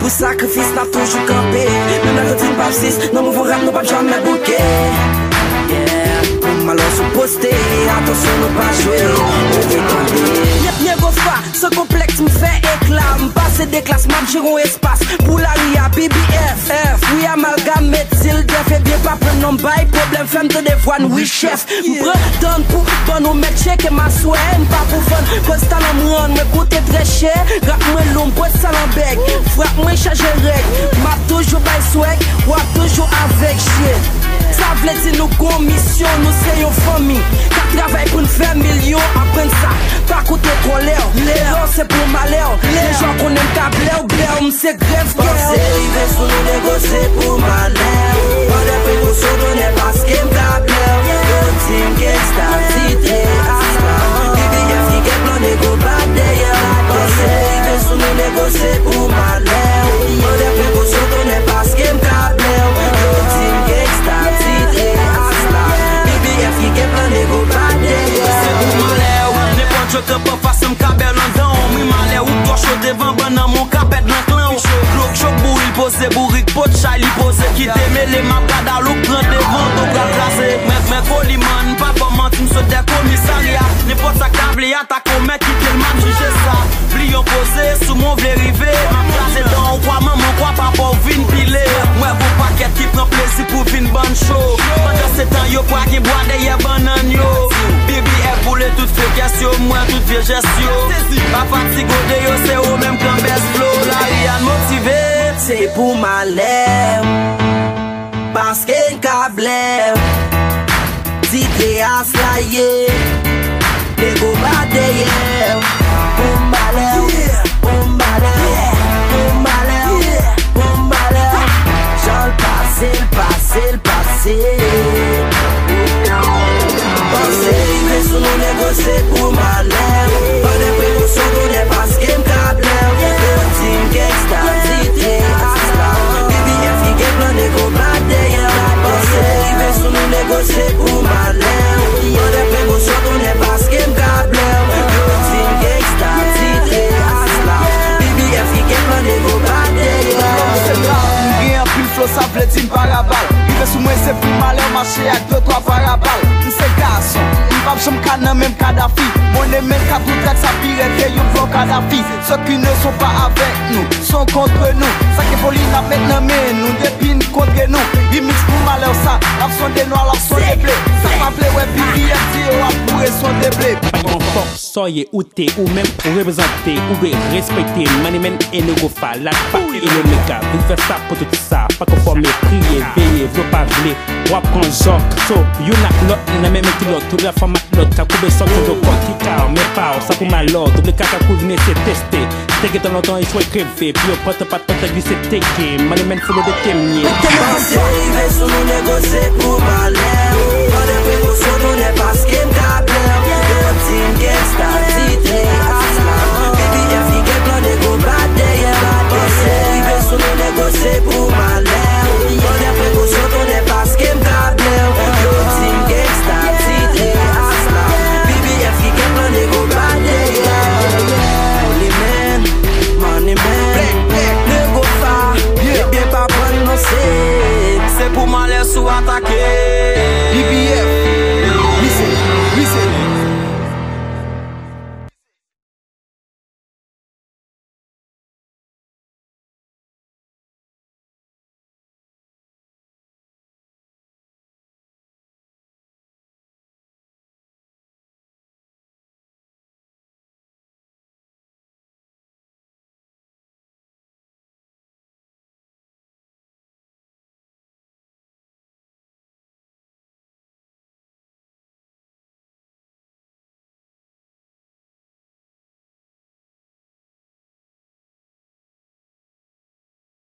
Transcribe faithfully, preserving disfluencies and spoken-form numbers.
Pou sakrifis n ap toujou kanpe. Menm lè yo di n p ap sis, nan mouvman rap nou p ap janmen bouke. Yeah. Pou malè sou poste, atansyon nou pa jwe. Ou vin tande. Yep, Nego Fa, san konplèks m fè ekla. M pase de klas, m ap jere yon espas. Pou lari a, B B F, F, wi, amalgam, met zil, dèf, ebyen pa pran non bay pwoblèm, fè m tande vwa n, wi, chèf. M pran tan pou ban nou mèt tcheke m aswè, m pa pou vann, koz talan m rann mwen koute trè chè. Rap mwen lou, m pwès talan bèg, frap mwen chaje règ. M ap toujou bay swag, w ap toujou avèg, shit. Sa vle di nou gon misyon, nou se yon fanmi k ap travay pou n fè milyon, aprann sa, pa koute kòlè w. Erè w se pou malè w, lè jan konnen m ka blè w, blè w, m se grèv kè w. Panse rive sou nou, Nego, se pou malè w. Pran de prekosyon, tonnè, paske m ka blè w. Yo di m gangsta, titre asla. B B F ki gen plan, Nego bat dèyè w. Panse rive sou nou, Nego, se pou malè w. Pran de prekosyon, tonnè, paske m ka blè w. Yo di m gangsta, titre asla. B B F ki gen plan, Nego bat dèyè w. Se pou malè w. Nenpòt yo kanpe anfas, m ka bè w nan dan w. M ri malè w, ou twò cho devan bann nan, men w ka pèd nan klan w. Glok chòk bouri, l poze bourik, pot chay li poze, kite mele, m ap gad alouk pran devan, to pral kraze. Mwen, mwen Koliman, pa fè manti, m sot dè komisarya. Nenpòt sa k ta vle atake w, mèt kite l, m ap jije sa. Bliye w poze, sou mwen w vle rive, m ap kraze dan w, kwa manman w, kwa papa w vin pile. Mwen gon pakèt ki pran plezi pou vin bann cho. Pandansetan, yo pral gen bwa dèyè bannann yo. B B F boule tout fekès yo, m wè tout vye jès yo. Pa fatige w deyò, se ou menm k anbès flo. Lari a n motive. Se pou malè m, paske n ka blè m. Titre asla ye, Nego bat dèyè m. Pou malè w, pou malè w, pou malè w, pou malè w. Jan l pase, l pase, l pase. Panse rive sou nou, Nego, se pou malè w. Pran de prekosyon, tonnè, paske m ka blè w. Yo di m gangsta, titre asla. B B F ki gen plan, Nego bat dèyè w. Panse rive sou nou, Nego, se pou malè w. Pran de prekosyon, tonnè, paske m ka blè w. Yo di m gangsta, titre asla. B B F ki gen plan, Nego bat dèyè w. M gen anpil flo, sa vle di m parabal. Rive sou mwen, se pou malè w, mache ak de twa parabal. M se gason, m p ap janm ka nan menm Kadafi. Mwen e men ka tou trèt, sa pi rèd ke yon vlò Kadafi. Ceux qui ne sont pas avec nous sont contre nous. Sa ke foli n ap met nan men nou depi n kontre nou. Remix pou malè w sa, n ap sonde nwa, l ap sonde ble. Sa pa vle wè B B F di yo ap boure sonde ble. Yon fòk sòye ou te ou menm ou reprezante, ou dwe respekte Money Man e Nego Fa, la pa e Omega. Vin fè sa pou tout sa, pa konfòme, priye, veye, vle w pa vle, w ap pran jòk. So, youn ak lòt, nan menm kilòt, tout la fanm ak lòt, ka koube sòk, koube kòk, ki ka men pa w, sa pou malè w, double kaka kouzine se teste. Te gentan lontan echwe kreve, pi yo pòt pa t pòt glise teke, Money Man folo de temye. Panse rive sou nou, Nego, se pou malè w. Pran de prekosyon, tonnè, paske m ka blè w. Yo di m gangsta, titre asla. B B F ki gen plan, Nego bat dèyè w. Panse rive sou nou, Nego, se pou malè w. Pran de prekosyon, tonnè, paske m ka blè w. Yo di m gangsta, titre asla. B B F ki gen plan, Nego bat dèyè w. Holy Man, Money Man, Nego Fa, ebyen pa prann non se. Se pou malè w atake.